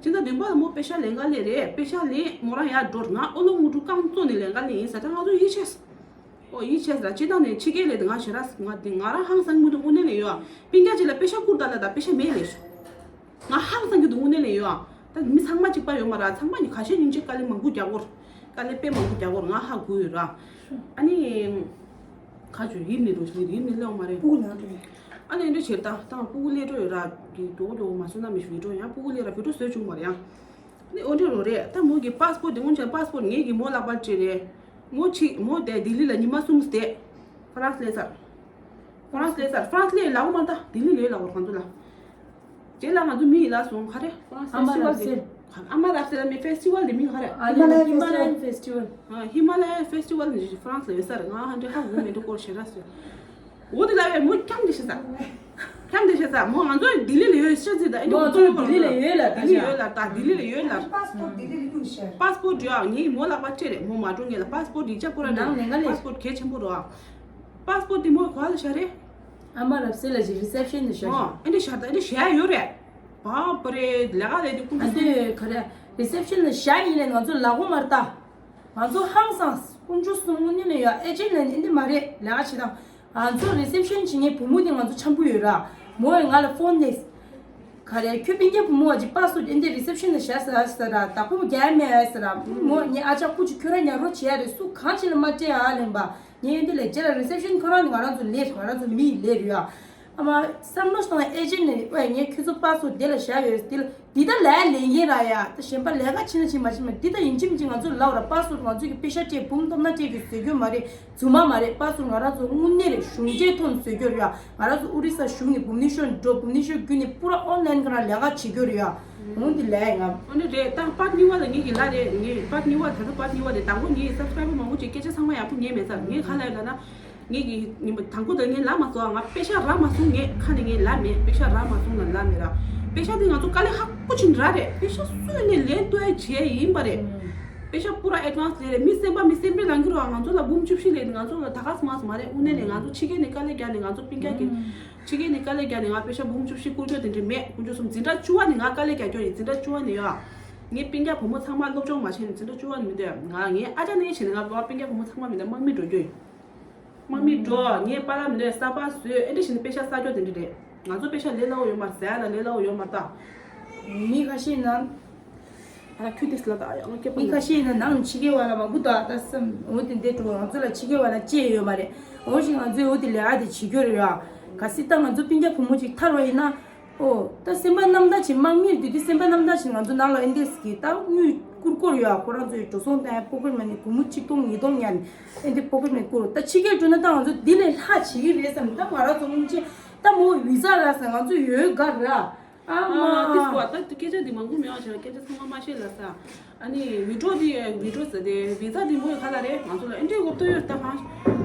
ཕྱི་ཟླ་བདུན་པ་ལ་མོ་པེ་ཤ་ལེན་ག་སླེབས་རེད། པེ་ཤ་ལེན་མོ་རང་ཡར་འགྲོ། ང་ཨོ་ལོ་ངུ་ཀྲུ་རྐང་བཙོག་ནས་ལེན་ག་སླེབས་ཡིན་ཟེར། ད་ང་ཚོ་ཡིད་ཆེས། ཨོ་ཡིད་ཆེས་ཟེར་ཅི་ད་ནས་ཕྱི་རྒྱལ་ལས་དེ་ང་ཞེ་དྲག་ང་དེ་ང་རང་ཧང་སང་མི་འདུག་དངོས་གནས་ལས་ཡོད། སྤུན་ཀྱག་ཅིག་ལ་པེ་ཤ་བསྐུར་ད་ལ་ད་པེ་ཤ་མེད་ལས་ཤོག་ང་ཧང་སང་གི་འདུག་དངོས་གནས་ལས་ཡོད། ད་མི་ཚང་མ་གཅིག་པ་ཡོད་མ་ར། ཚང་མ་ནི་ཁ་ཤས་ཉིན་གཅིག་དཀའ་ལས་མང་པོ་རྒྱག་གོ། དཀའ་ལས་དཔེ་མང་པོ་རྒྱག་གོ་ང་ཧ་གོ་ཡོད་ར། ཨ་ནི། ཁ་ཆུ་ཡིབ་ནི་འགྲོ་ཞིག་ཡིབ་ནི་ལེའོ་མ་རེད། སྤུ་གུ་ནང་དུ། ཨ་ནི་འདྲ་བྱེད་ད་ད་སྤུ་གུ་ལས་འགྲོ་ཡོད་ར། གི་མགྱོགས་མགྱོགས་མ་སོང་ན་མི་ཞུ་འགྲོ་ཡང་སྤུ་གུ་ལས་ར་བི་ཌིའོ་བཟོས་བྱུང་མ་རེད་ཡང་། ནི་འོ་འདྲ་རོ་རེད། ད་མོ་གི་པཱ་སི་པོར་ཊི་དེ་སྔོན་ཆད་པཱ་སི་པོར་ཊི་ངེད་ཀྱི་མོ་ལག་པར་སྤྲད་རེད། མོ་ཆི་མོ་དེ་ལྡི་ལི་ལ་ཉི་མ་གསུམ་བསྡད། ཧྥ་རན་སི་སླེབས་ཚར། ཧྥ་རན་སི་སླེབས་ཚར། ཧྥ་རན་སི་སླེབས་ལག་མ་ད་ལྡི་ལི་ལོས་ལག་བར་ཁང་ཚོ་ལ། རྗེས་ལ་ང་ཚོ་མི་ཡི་ལ་སོང་ག་རེ་ཧྥ་རན་སི་ཨ་མ་ཕེ་སི་ཊི་ཝལ་རབ་སེལ། ཨ་མ་རབ་སེལ་ལ་མི་ཕེ་སི་ཊི་ཝལ་དེ་མིང་ག་རེ། ཧི་མ་ལ་ཡ་ཧི་མ་ལ་ཡན་ཕེ་སི་ཊི་ཝལ། ཧི་མ་ལ་ཡན་ཕེ་སི་ཊི་ཝལ་ནི་ཧྥ་རན་སི་ལ་ཡོད་ས་རེད། ང་ཧ་འདྲེ་ཧ་གོ་མེད་འདུག་སྐོར་ཞེ་དྲག་སོང་། འོ་དེ་ལ་བས་མོ་ཁྱམས་དེ་ཤི་ས། ཁྱམས་དེ་ཤི་ས་མོ་ང་ཚོ་ལྡི་ལི་ལ་ཡོད་ཤི་ཚིག་ད་ཨེ་འདྲ་མོ་ང་ཚོ་ལྡི་ལི་ལ་ཡོད་ལ་ད་ལྡི་ལི་ཤ་ཡོད་ལ་ད་ལྡི་ལི་ལ་ཡོད་ལ། པཱ་སི་པོར་ཊི་ལྡི་ལི་ལ་ཡོད་ཤ། པཱ་སི་པོར་ཊི་ཡོད་ཨ་ངའི་མོ་ལག་པ་སྤྲད་རེད། མོ་མ་འགྲོ་ངེས་ལ་པཱ་སི་པོར་ཊི་ཡིག་ཆ་པོ་ར་ནང་ནས་ང་ལས་པཱ་སི་པོར་ཊི་གལ་ཆེན་པོ་རེད་ཨ། པཱ་སི་པོར་ཊི་དེ་མོ་ག་ལ་བཞག་རེད། ཨ་མ་རབ་སེ་ལ་ཞིག་རི་སེབ་ཤན་དུ་བཞག་ཨ་ཤག་ཨེ་འདྲ་བཞག་ད་ཨེ་འདྲ་བཞག་ཡོད་རེད། བ་པ་རེད་ལས་ཀ་ལས་དེ་ཀུན་ཨ་སོང་། དེ་ག་རེ་རི་སེབ་ཤན་ལ་བཞག་ཡིན་ལས་ང་ཚོ་ལག་པ་མར་ལྟ། ང་ཚོ་ཧང་སངས་དཀོན་མཆོག་གསུམ་དངོས་གནས་ལ་ཡ་ཨེ་ཅེན་ལ་ཨེ་འདྲ་མ་རེད་ལས་ཀ་བྱེད་སྟངས། ང་ཚོ་རི་སེབ་ཤན་བྱེད་མཁན་བུ་མོ་དེ་ང་ཚོ་འཆམ་པོ་ཡོད་ར། མོས་ང་ལ་ཕོན་ནས། ག་རེ་ཁྱོད་སྤུན་ཀྱག་བུ་མོ་བ་ཅིག་པཱ་སི་པོར་ཊི་ཨེ་འདྲ་རི་སེབ་ཤན་ལ་བཞག་ཟེར་ཟེར་ར་བདག་པོ་རྒྱག་མེད་ཟེར་ར། མོ་ངའི་ཨ་ཅག་སྐུ་མཁྱེན་ཁྱོད་རང་ཉར་རོགས་བྱེད་ཡ་རེད། སུ་གང་ཅི་ལ་མ་སྤྲད་ཨ་ལེན་པ། ངས་ཨེ་འདྲ་ལས་རྗེས་ལ་རི་སེབ་ཤན་ཁོ་རང་ནི་ང་རང་ཚོ་ལས་ང་རང་ཚོ་མི་ཡི་ལས་རེད་ཡ། ཨ་མ་བསམ་བློ་བཏང་ཨེ་ཅེན་ནས་ཨེ་ངས་ཁྱོད་ཚོ་པཱ་སི་པོར་ཊི་དེ་ལ་བཞག་ཡོད་དེ་ལ་འདི་ལྟ་ལས་ལེན་གྱིན་ར་ཡ། ད་གཞན་པ་ལས་ཀ་བྱེད་ན་བྱེད་མ་བྱེད་མ་འདི་ལྟ་ཡིན་གཅིག་མིན་གཅིག་ང་ཚོ་ལབ་ར་པཱ་སི་པོར་ཊི་ང་ཚོ་གི་པེ་ཤ་སྤྲད་འབུམ་ཐོབ་ན་སྤྲད་རྒྱུ་བཟོ་རྒྱུ་མ་རེད། རྫུན་མ་མ་རེད། པཱ་སི་པོར་ཊི་ང་རང་ཚོ་དངོས་གནས་རེད། གཞུང་འབྲེལ་ཐོག་ནས་བཟོ་རྒྱུ་རེད་ཡ། ང་རང་ཚོ་ཨོ་རི་ས་གཞུང་ནས་བུམ་ནི་ཤོར་འགྲོ་བུམ་ནི་ཤོར་བརྒྱུད་ནས་པུ་ར་ཨོན་ལན་ག་རང་ལས་ཀ་བྱེད་རྒྱུ་རེད་ཡ། འོང་དེ་ལས་ང་། འོ་ནི་རེད་ད་པར་གཉིས་པ་ལ་ངེད་ཀྱི་ལ་རེད། ངེད་པར་གཉིས་པ་ད་ལྟ་པར་གཉིས་པ་རེད། དང་པོ་ངེད་སབ་སི་ཀ་རའི་བར་མང་པོ་ཅིག་སྐད་ཆ་ཚང་མ་ཡག་པོ་ཉན་མེད་ཚར། ངེད་ག་ལ་ལ་ན། ངེད་ཀྱི་ཉིན་མོ་དང་པོ་ད་ངེད་ལ་མ་སོང་ང་པེ་ཤ་རག་མ་སོང་ངེད་ཁ་ནས་ངེད་ལ་མེད་པེ་ཤ་རག་མ་སོང་ན་ལ་མེད་ར། པེ་ཤ་དེ་ང་ཚོ་དཀའ་ལས་ཁག་པོ་ཅིག་རག་རེད། པེ་ཤ་སུས་ནས་ལེན་ལྟོས་བྱས་ཡིན་པ་རེད། པེ་ཤ་པུ་ར་ཨེ་ཌ་ཝན་སི་ལེན་རེད། མི་སེམས་པ་མི་སེམས་པའི་ལང་གི་རོ་ང་ཚོ་ལ་འབུམ་བཅུ་བཞི་ལེན་ང་ཚོ་ལ་ད་ག་སི་མ་སི་མ་རེད། དངོས་གནས་ནས་ང་ཚོ་ཕྱི་རྒྱལ་ནས་དཀའ་ལས་རྒྱག་ནས་ང་ཚོ་སྤུན་ཀྱག་གི་ཕྱི་རྒྱལ་ནས་དཀའ་ལས་རྒྱག་ནས་ང་པེ་ཤ་འབུམ་བཅུ་བཞི་བསྐུར་རྒྱུ་དེ་འདྲ་མེད། དཀོན་མཆོག་གསུམ་འཛིན་གྲྭ་བཅུ་པ་ནས་ང་དཀའ་ལས་རྒྱག་རྒྱུ་ཡིན། འཛིན་གྲྭ་བཅུ་པ་ནས་ཡོད། ངའི་སྤུན་ཀྱག་བུ་མོ་ཚང་མ་སློབ་སྦྱོང་མ་བྱས་ནས་འཛིན་གྲྭ་བཅུ་པ་ནས་མི་འདོད། ང་ངའི་ཨ་ཅག་ནས་བྱས་ནས་ང་བ་སྤུན་ཀྱག་བུ་མོ་ཚང་མ་མི་འདོད། དམག་མི་འགྲོ་རྒྱུ་ཡིན། དམག་མི་འགྲོ་ངའི་པཱ་ལགས་མི་འདོད། གསར་པ་བཟོས་ཨེ་འདྲ་བྱས་ནས་པེ་ཤ་བསགས་རྒྱུ་དེ་འདྲ་རེད། ང་ཚོ་པེ་ཤ་ལས་སླ་བོ་ཡོད་མ་རེད། ཟ་ཡ་ལ་ལས་སླ་བོ་ཡོད་མ་རེད་ད། མི་ཁ་ཤས་ན། ཨ་ཁྱོད་དེ་སླ་ད་ཡང་སྐྱོ་པོ་མི་ཁ་ཤས་ན་ནང་ཕྱི་རྒྱལ་བ་ལ་མ་གུ་ད་ད་བསམ་འོ་དེ་འདྲ་འགྲོ་ང་ཚོ་ལ་ཕྱི་རྒྱལ་བ་ལ་ཅེས་ཡོད་མ་རེད། འོ་ཞིག་ང་ཚོས་འོ་དེ་ལས་ཨ་དེ་བྱེད་རྒྱུ་རེད་ཡ། ག་སྲིད་ད་ང་ཚོ་སྤུན་ཀྱག་བུ་མོ་ཅིག་ཐར་བ་ཡིན་ན། ཨོ། ད་སེམས་པ་རྣམ་དག་ཅིག་དམག་མིར་དུས་དུས་སེམས་པ་རྣམ་དག་ཅིག་ང་ཚོ་ནང་ལ་ཨེ་འདྲས་ཀྱི་ད་དངུལ་བསྐུར་བསྐུར་ཡོད་ཨ། ཁོ་རང་ཚོའི་འགྲོ་སོང་བཏང་ཡ་པོ་ཀེཊ་མ་ནི་སྒོར་མོ་གཅིག་སྟོང་ཉིས་སྟོང་ཉར་ནས་ཨེ་འདྲས་པོ་ཀེཊ་མ་ནི་བསྐུར། ད་ཕྱི་རྒྱལ་འགྲོ་ན་ད་ང་ཚོ་འདི་ལས་ལྷག་བྱེད་ཀྱི་རེད་བསམ། ད་ང་རང་ཚོ་སྔོན་ཆད་ད་མོ་བི་ཛ་རག་ཟེར་ང་ཚོ་ཡོད་ག་ར་ཨ་མ། ཨ་ཏིས་པོ་ཨ་ད་སྐད་ཆ་འདི་མང་པོ་མེད་པ་བྱས་ན་སྐད་ཆ་ཚང་མ་མ་བཤད་ལ་ས། ཨ་ནི་ཝི་ཌོ་འདི་ཝི་ཌོ་ཟེར་ཏེ་བི་ཛ་འདི་མོ་ཡོད་ག་ལ་རེད། ང་ཚོ་ལ་ཨེ་འདྲས་གོ་བཏོན་ཡོད་ད་གང་།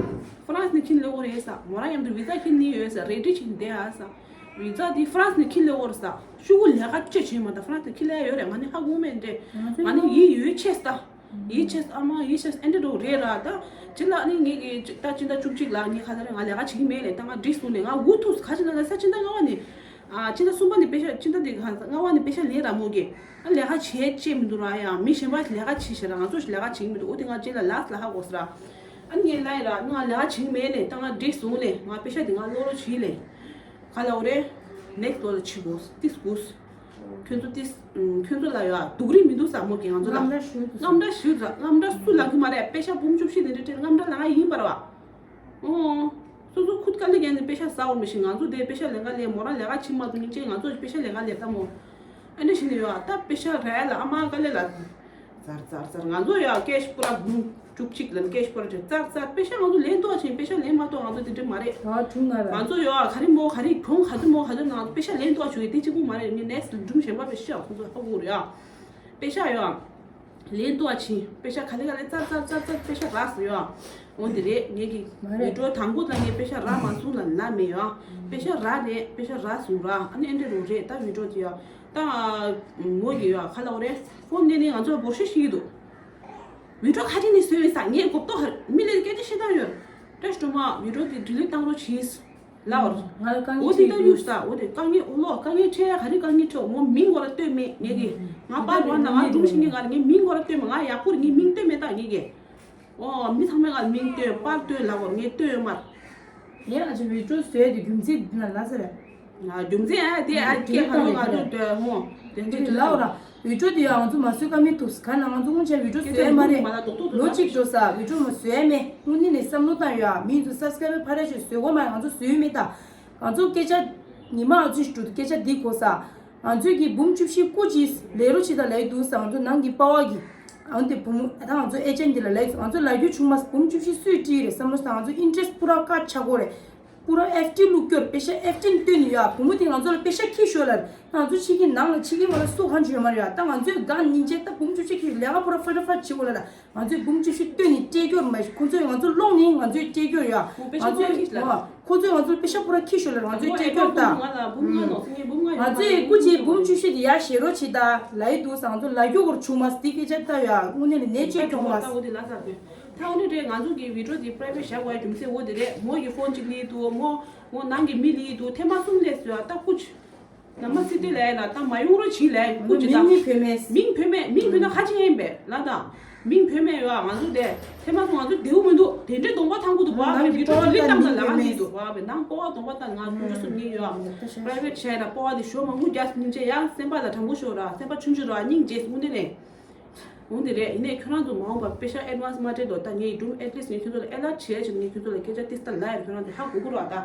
ཧྥ་རན་སི་ནས་ཁྱིན་ལེ་འོ་རེད་ས། མོ་རང་མཉམ་དུ་བི་ཛ་ཁྱིན་ནི་ཡོད་ས་རེ་ཌི་ཁྱིན་བསྡད་ཨ་ས། བི་ཛ་དེ་ཧྥ་རན་སི་ནས་ཁྱི་ལས་འོར་ས། ཤུ་གུ་ལས་ཀ་ཅེ་བྱེད་མ་ད་ཧྥ་རན་སི་ནས་ཁྱི་ལས་ཡོད་རེད། ང་ནི་ཧ་གོ་མེད་འདྲེ། ང་ནི་ཡིད་ཡོད་ཆེ་ས། ཡིད་ཆེ་ས་ཨ་མ་ཡིད་ཆེ་ས་ཨེ་འདྲེ་འགྲོ་རེད་ར་ད། ཅི་ལ་ནི་ངེད་ཀྱི་ད་ཅི་ད་བཅུ་གཅིག་ལ་ངས་ཁ་ཚ་རེད། ང་ལས་ཀ་བྱེད་ཀྱི་མེད་ལས་ད་ང་འགྲིག་སོང་ནས་ང་འུ་ཐུག་ཁ་ཅི་ན་ལ་ས་ཅི་ད་ལྔ་བ་ནས། ཨ་ཅི་ད་གསུམ་པ་ནས་པེ་ཤ་ཅི་ད་དེ་ཁ་ལྔ་བ་ནས་པེ་ཤ་ལས་ར་མོ་གི། ཨ་ལས་ཀ་བྱེད་ཅེས་མི་འདུག་ར་ཡ། མི་གཞན་པ་ལས་ཀ་བྱེད་ཤེས་ར་ང་ཚོ་ལས་ཀ་བྱེད་ཀྱི་མི་འདུག་འོ་དེ་ང་ཅི་ལ་ལགས་ལ་ཧ་གོ་ས་ར། ཨ་ནི་ངས་ལ་ཡི་ར་ང་ལས་ཀ་བྱེད་ཀྱི་མེད་ལས་ད་ང་འགྲིག་སོང་ལས་ང་པེ་ཤ་དེ་ང་ལོ་རོ་བྱེད་ལས། ག་ལ་འོ་རེད། ནེག་སི་ལོ་ལ་ཕྱི་དགོས་ཏིས་དགོས། ཁྱོད་ཚོ་ཏིས་ཁྱོད་ཚོ་ལ་ཡོད་ཨ་སྡུག་རིགས་མི་འདུག་ས་མོ་གི་ང་ཚོ་ལ། རྔམ་འདྲ་ཞུ་འདུག་ས། རྔམ་འདྲ་ཞུ་ད་རྔམ་འདྲ་སུ་ལ་གི་མ་རེད། པེ་ཤ་འབུམ་བཅུ་བཞི་དེ་འདྲ་སྤྲད་རྔམ་འདྲ་ལ་ང་ཡིན་པ་རེད་བ། ཨོ། སོ་སོ་ཁུ་དཀའ་ལས་རྒྱག་ནས་པེ་ཤ་ཟ་འོ་མི་ཤེས། ང་ཚོ་དེ་པེ་ཤ་ལེན་ག་ལས་མོ་རང་ལས་ཀ་བྱེད་མ་ཐུབ་ཉིན་ཅིག་ང་ཚོ་པེ་ཤ་ལེན་ག་ལས་ད་མོ། ཨ་འདྲ་ཞིག་ནས་ཡོད་ཨ་ད་པེ་ཤ་རལ་ལ་ཨ་མ་དཀའ་ལས་ལ། ཛར་ཛར་ཛར་ང་ཚོ་ཡོད་ཨ་ཀེ་ཤི་པུ་ར་བུ། དྲུག་གཅིག་ལ་སྐད་ཤོར་བྱས་ཙག་ཙག་པེ་ཤ་ང་ཚོ་ལེན་ཏོག་ཆེན་པེ་ཤ་ལེན་མ་ཏོག་ང་ཚོ་དེ་འདྲ་མ་རེད། ད་དྲུག་ང་ར། ང་ཚོ་ཡོད་ག་རེ་མོ་ག་རེ་གྱོང་ག་ཚོད་མོ་ག་ཚོད་ན་ང་ཚོ་པེ་ཤ་ལེན་ཏོག་ཆུ་ཡི་དེ་གཅིག་པུ་མ་རེད། ངས་ནེགསི་སྒྲུང་གཞན་པ་པེ་ཤ་ཁོང་ཚོ་ཧ་གོ་རེད་ཨ། པེ་ཤ་ཡོད་ཨ། ལེན་ཏོག་ཆེན་པེ་ཤ་ག་ལེ་ག་ལེ་ཙག་ཙག་ཙག་ཙག་པེ་ཤ་རག་སོང་ཡོད་ཨ། འོ་དེ་རེད། ངས་ཀྱི་མ་རེད། བི་ཌིའོ་དང་པོ་ལ་ངས་པེ་ཤ་རག་མ་སོང་ལ་ལ་མེད་ཡོད་ཨ། པེ་ཤ་རག་རེད། པེ་ཤ་རག་སོང་ར། ཨ་ནི་ཨེ་འདྲ་རུ་རེད། ད་བི་ཌིའོ་དེ་ཡོད་ད་ངོ་གི་ཡོད་ཨ། ག་ལ་འོ་རེད། ཕོན་ནས་ནི་ང་ཚོ་ལ་འབོར་ཤོད་ཤིག་གི་འདུག་བི་ཌིའོ་ཁ་ཅིག་ནས་བཟོས་ཡིན་ས། ངས་གོ་རྟོགས་ཧར་མི་ལས་སྐད་ཆ་བཤད་སྟངས་ཡོད། བཀྲ་ཤིས་སྒྲོལ་མ་བི་ཌིའོ་དེ་ཌི་ལིཊ་བཏང་རོགས་གྱིས། ལབ་པར། ང་ལ་དཀའ་ངལ་འཕྲད་ཡོད། འོ་དེ་ལྟ་ཡུག་ས། འོ་དེ་དཀའ་ངལ་འོ་ལོ་དཀའ་ངལ་འཕྲད་ཡ་ག་རེ་དཀའ་ངལ་འཕྲད་ངོ་མིང་གོ་ར་ལྟོས་མེད་ངས་ཀྱི། ང་པར་བ་ན་ང་སྒྲུང་ཤིག་ངས་ག་རེ་ངས་མིང་གོ་ར་ལྟོས་མེད། ང་ཡག་པོ་རེད། ངས་མིང་ལྟོས་མེད་ད་ངས་ཀྱི། འོ་མི་ཚང་མས་ང་ལ་མིང་ལྟོས་པར་ལྟོས་ལབ་པར་ངས་ལྟོས་ཡོད་མ་རེད། ངས་ཨ་ཅེ་བི་ཌིའོ་བཟོས་དེ་རྒྱུ་མཚན་འདི་ན་ལ་ཟེར། རྒྱུ་མཚན་ཨ་དེ་ཨ་སྐད་ཁ་ལོ་ང་ཚོ་ལྟོས་ཧོ། དེ་འདྲ་ལའོ་ར། བི་ཌིའོ་དེ་ཡང་ང་ཚོ་མ་བཟོས་ཀ་མི་ཐུབ་ག་ན་ང་ཚོ་སྔོན་ཆད་བི་ཌིའོ་བཟོས་མ་རེད། ལོ་གཅིག་འགྲོ་ས་བི་ཌིའོ་མ་བཟོས་མེད། དངོས་གནས་ནས་བསམ་བློ་བཏང་ཡོད་ཨ། མི་ཚོ་སབ་སི་ཀ་རའེབ་ཕར་ར་ཞིག་བཟོས་གོ་མ་ང་ཚོ་བཟོས་མེད་ད། ང་ཚོ་སྐད་ཆ་ཉི་མ་ཨ་ཚུ་ཞིག་འགྲོ་སྐད་ཆ་འདི་གོ་ས། ང་ཚོས་ཀྱི་འབུམ་བཅུ་བཞི་སྐུ་མཁྱེན་ལས་རོགས་བྱེད་དང་ལབ་ཀྱི་འདུག་ས། ང་ཚོ་ནང་གི་པ་ཝ་གི་ཨང་དེ་བུ་མོ་ད་ང་ཚོ་ཨེ་ཅེན་འདི་ལ་ལབ་ང་ཚོ་ལབ་རྒྱུ་བྱུང་མ་འབུམ་བཅུ་བཞི་སུས་སྤྲད་རེད་བསམ་བློ་བཏང་། ང་ཚོ་ཨིན་ཊི་རེ་སི་པུ་ར་ཀ་ཆག་གོ་རེད། པུ་ར་ཨེཕ་ཊི་བླུགས་སྐྱོར་པེ་ཤ་ཨེཕ་ཊི་བཏོན་ནས་ཡོད། བུ་མོ་དེ་ང་ཚོ་ལ་པེ་ཤ་ཁྱི་ཤོར་ལ་ང་ཚོ་ཕྱི་གི་ནང་ལ་ཕྱི་གི་མ་ལ་སུ་གང་བྱོས་མ་རེད་ཡ། ད་ང་ཚོས་གང་སྙིང་རྗེ་ད་འབུམ་བཅུ་བཞི་ཁྱི་ལས་ཀ་པུ་ར་ཧྥ་ཊ་ཧྥ་ཊ་བྱེད་དགོས་ལ་ད་ང་ཚོས་འབུམ་བཅུ་བཞི་བཏོན་ནས་སྤྲད་སྐྱོར་མ་ཁོ་ཚོས་ང་ཚོ་སློང་ནས་ང་ཚོས་སྤྲད་སྐྱོར་ཡ། ང་ཚོས་ཁོ་ཚོས་ང་ཚོ་པེ་ཤ་པུ་ར་ཁྱི་ཤོར་ལ་ང་ཚོས་སྤྲད་སྐྱོར་ད། ང་ཚོས་སྐུ་མཁྱེན་འབུམ་ལྔ་ཞེ་རོགས་བྱེད་ད་ལ་ཡི་འདུག་ས། ང་ཚོ་ལ་རྒྱུ་གོར་བྱུང་མ་སྟི་སྐད་ཆ་ལྟ་ཡ་དངོས་གནས་ནས་ནད་ཅིག་གྱོང་མ། ད་འོ་དེ་ལ་ས་དེ། ད་འོ་ནི་རེད། ང་ཚོ་གི་བི་ཌིའོ་དེ་པ་རའི་ཝེ་ཊི་བཞག་དགོས་ཡ་རྒྱུ་མཚན་འོ་དེ་རེད། མོ་གི་ཕོན་གཅིག་ལི་འདུག་མོ་མོ་ནང་གི་མི་ལི་འདུག་ཐེངས་མ་གསུམ་ལས་སུ་ཡ་ད་ཀུ་ཅི། ནམ་མ་སི་ཏི་ལས་ལ་ད་མ་ཡོང་རོགས་གྱིས་ལས་ཀུ་ཅི་ད། མིང་ནི་བོད་མེད། མིང་བོད་མེད་མིང་བོད་ན་ཁ་ཅིག་ཡིན་པས་ལ་ད། མིང་བོད་མེད་ཡོད་ང་ཚོ་དེ། ཐེངས་མ་གསུམ་ང་ཚོ་བདེའུ་མི་འདུག་དེ་འདྲའི་གདོང་པ་ཐང་ཀུ་འདུག་པ་བའི་བི་ཌིའོ་ལི་བཏང་ན་ལ་ང་ལི་འདུག་པ་བའི་ནང་པོ་བ་གདོང་པ་ད་ང་ཁོང་ཚོ་གསུམ་གཉིས་ཡོད། པ་རའི་ཝེ་ཊི་བྱས་ལ་པོ་བ་དེ་ཞོ་མང་པོ་རྒྱ་སྙིང་རྗེ་ཡང་སེམས་པ་ལ་དྲང་པོ་ཤོར་ར་སེམས་པ་ཆུང་ཆུང་ར་སྙིང་རྗེ་དངོས་གནས་ནས། འོང་དེ་རེད། ཡིན་ནའི་ཁྱོད་རང་ཚོ་མ་འོངས་པར་པེ་ཤ་ཨེ་ཌི་ཝན་སི་མ་སྤྲད་དོ་ད་ངས་ཡི་དྲུང་ཨེ་ཊི་ལིསི་ངས་ཁྱོད་ཚོ་ལ་ཨེ་ལར་ཊི་བྱས་བྱས་ངས་ཁྱོད་ཚོ་ལ་སྐད་ཆ་ཏིས་ཏ་ལ་ཡར་ཁྱོད་རང་ཚོ་ཧ་གོ་གོ་ར་ད།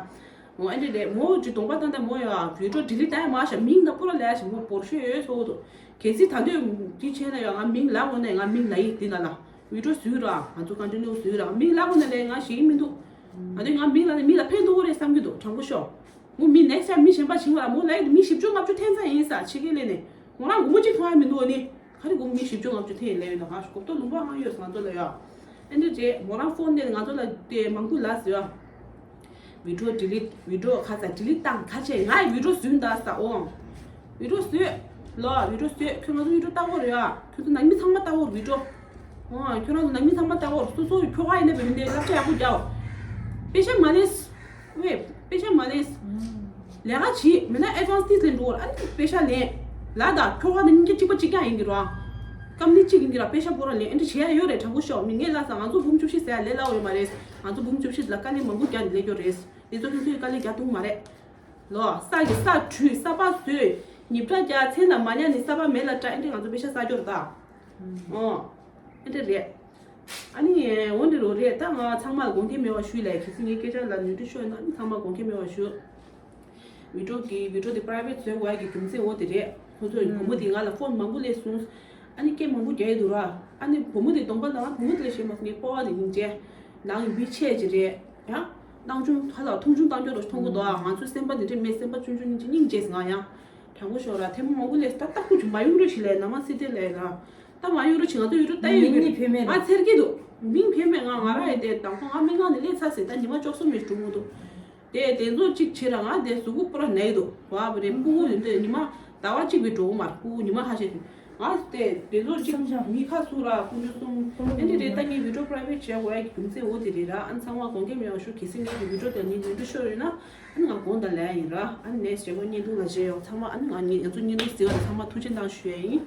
འོ་ཨེ་འདྲ་རེད། མོ་ཅི་གདོང་པ་ད་ད་མོ་ཡ་བི་ཌིའོ་ཌི་ལིཊ་ད་ཡ་མ་ཤ་མིང་ད་པུ་ར་ལ་ཡ་ཤ་མོ་བོར་ཤོད་ཡོད་སོ་དོ། གལ་སྲིད་ད་འདོད་འདི་བྱས་ན་ཡ་ང་མིང་ལ་འོ་ནས་ང་མིང་ལ་ཡི་འདི་ལ་ལ་བི་ཌིའོ་བཟོས་ར་ང་ཚོ་ཀོན་ཊི་ནིའུ་བཟོས་ར་མིང་ལ་འོ་ནས་ལ་ང་ཞེ་གི་མི་འདུག་ང་ཚོ་ང་མིང་ལ་ནས་མི་ལ་ཕན་ཐོགས་རེད་བསམ་གྱི་འདུག་དྲང་པོ་ཤོག་མོ་མི་ནེགསི་ཡར་མི་གཞན་པ་བྱིང་བ་ལ་མོ་ལ་ཡི་མི་བཞི་བཅུ་ལྔ་བཅུ་འཐེན་ས་ཡིན་ས་ཕྱི་རྒྱལ་ལས་ནས་ང་རང་སྒོར་མོ་གཅིག་མཐོང་ཡ་མི་འདུག་ཨ་ནི། ག་རེ་དགོས་མི་བཞི་བཅུ་ལྔ་བཅུ་ཐེངས་ལས་ཡོད་ན་ང་ཞིག་གོ་ཏོ་ལུང་པ་ཧང་ཡོད་ང་ཚོ་ལ་ཡ། ཨེ་འདྲ་རེད། མོ་རང་ཕོན་ནས་ང་ཚོ་ལ་དེ་མང་པོ་ལབ་ཟེར་ཡ། བི་ཌིའོ་ཌི་ལིཊ་བི་ཌིའོ་ཁ་ཚ་ཌི་ལིཊ་བཏང་ཁ་ཆེ་ང་ཡི་བི་ཌིའོ་བཟོས་འདུག་ས་འོང་། བི་ཌིའོ་བཟོས། ལོ་བི་ཌིའོ་བཟོས་ཁྱོད་ང་ཚོ་བི་ཌིའོ་ལྟ་གོ་རེད་ཡ། ཁྱོད་ཚོ་ནང་མི་ཚང་མ་ལྟ་གོ་རེད་བི་ཌིའོ། ཨོ་ཁྱོད་རང་ཚོ་ནང་མི་ཚང་མ་ལྟ་གོ་རེད། སོ་སོ་ཡི་ཁྱོ་ག་ཡིན་ན་བི་ཌིའོ་འདི་སློབ་གྲྭ་ཡག་པོ་རྒྱག་པེ་ཤ་མ་ལས། ཝེ། པེ་ཤ་མ་ལེན། ལས་ཀ་བྱེད་མེད་ན་ཨེ་ཌི་ཝན་སི་ཏིས་ལེན་འགྲོ་བར་ཨ་ནི་པེ་ཤ་ལེན། ལ་དང་ཁྱོ་ག་ནི་སྙིང་རྗེ་གཅིག་པ་གཅིག་རྐྱང་ཡིན་གྱི་རོ། ཀམ་ནི་གཅིག་ཡིན་གྱི་ར་པེ་ཤ་པོ་ར་ལེན་ཨེ་འདྲ་བྱེད་ཡ་ཡོད་རེད་དྲང་པོ་ཤོག་མི་ངས་ལ་ས་ང་ཚོ་འབུམ་བཅུ་བཞི་ཟེར་ཡ་ལས་སླ་བོ་ཡོད་མ་རེད། ང་ཚོ་འབུམ་བཅུ་བཞི་ལ་དཀའ་ལས་མང་པོ་རྒྱག་ནས་ལས་རྒྱུ་རེད། དེ་ཚོ་ཁྱོད་ཚོས་དཀའ་ལས་རྒྱག་ཐུབ་མ་རེད། ལོ་ས་གི་ས་བྲུས་ས་པ་བཟོས། ཉིབ་ཕྲ་རྒྱག་མཚན་ལ་མ་ཉལ་ནས་ས་པ་མེ་ལ་བཀྲ་ཨེ་འདྲ་ང་ཚོ་པེ་ཤ་ས་སྐྱོར་ད། ཨོ། ཨེ་འདྲ་རེད། ཨ་ནི་འོ་འདི་རུ་རེད་ད་ང་ཚང་མ་ལ་དགོངས་འགལ་མེད་པ་ཞུས་ལས་གལ་སྲིད་ངའི་སྐད་ཆ་ལ་ནོར་འཁྲུལ་ཤོར་ན་ཨ་ནི་ཚང་མ་དགོངས་འགལ་མེད་པ་ཞུ། བི་ཌིའོ་གི་བི་ཌིའོ་དེ་པ་རའི་ཝེཊ་བཟོས་དགོས་ཡ་གི་རྒྱུ་མཚན་འོ་དེ་རེད། ཁོ་ཚོས་བུ་མོ་དེ་ང་ལ་ཕོན་མང་པོ་སླེབས་སོང་། ཨ་ནི་སྐད་མང་པོ་རྒྱག་ཡི་འདུག་ར། ཨ་ནི་བུ་མོ་དེ་གདོང་པ་ལ་ང་བུ་མོ་དེ་ལ་ཞེད་མ་སོང་ངའི་སྤོ་བ་དེ་སྙིང་རྗེ། ནང་གི་མི་ཆེ་ཅིག་རེད། ཡང་། སྣང་ཆུང་ཧ་ལ་མཐོང་ཆུང་བཏང་རྒྱུ་རོ་མཐོང་གི་འདུག་ཨ་ང་ཚོའི་སེམས་པ་དེ་འདྲས་མེད་སེམས་པ་ཆུང་ཆུང་སྙིང་རྗེ་སྙིང་རྗེ་ང་ཡང་། དྲང་པོ་ཤོད་ར་ཐེངས་མང་པོ་སླེབས་ད་ལྟ་ཁུ་ཆུ་མ་ཡོང་རོགས་ཞིག་ལས་ན་མ་སི་ཏེ་ལས་ན། ད་མ་ཡོང་རོགས་ཞིག་ང་ཚོ་ཡུལ་གྲུ་ལྟ་ཡོད་མིང་ནི་བོད་མེད་ང་ཚེར་གི་འདུག་མིང་བོད་མེད་ང་ང་ར་ཡི་དེ་དང་ཁོ་ང་མི་ང་ནི་སླེབས་ཚར་ཟེར་ད་ཉི་མ་བཅུ་གསུམ་ནས་འགྲོ་མི་འདུག་དེ་དེ་ཚོ་གཅིག་བྱེད་ར་ང་དེ་གཟུགས་པོ་པུ་ར་ན་ཡི་འདུག་བ་བ་རེད། ཕྲུ་གུ་ཡིན་དུས་ཉི་མ་ཟླ་བ་གཅིག་པའི་འགྲོ་གི་མ་རེད། ཕྲུ་གུ་ཉི་མ་ཧ་ཤེས་དུས་ང་དེ་དེ་ཚོ་གཅིག་མི་ཁ་སུ་ར་ཀུན་སྤྱོད་གསུམ་ཨེ་འདྲ་རེད། ད་ངའི་བི་ཌིའོ་པ་རའི་ཝེཊ་བྱས་དགོས་ཡ་གི་རྒྱུ་མཚན་འོ་དེ་རེད་ར། ཨ་ཚང་མ་དགོངས་འགལ་མེད་པ་ཞུ། གལ་སྲིད་ངའི་གི་བི་ཌིའོ་དེ་ངའི་ཉིན་དུ་ཤོར་ཡོད་ན་ཨ་ནི་ང་དགོངས་དག་ལས་ཡིན་ར། ཨ་ནི་ནེགསི་བྱེད་སྒོ་བརྙན་ཐུང་ལ་བཞེས་ཡོང་ཚང་མ་ཨ་ནི་ང་ང་ཚོ་བརྙན་ཐུང་གཟིགས་པ་ཚང་མ་ཐུགས་རྗེ་གནང་ཞུ་ཡ་ཡིན།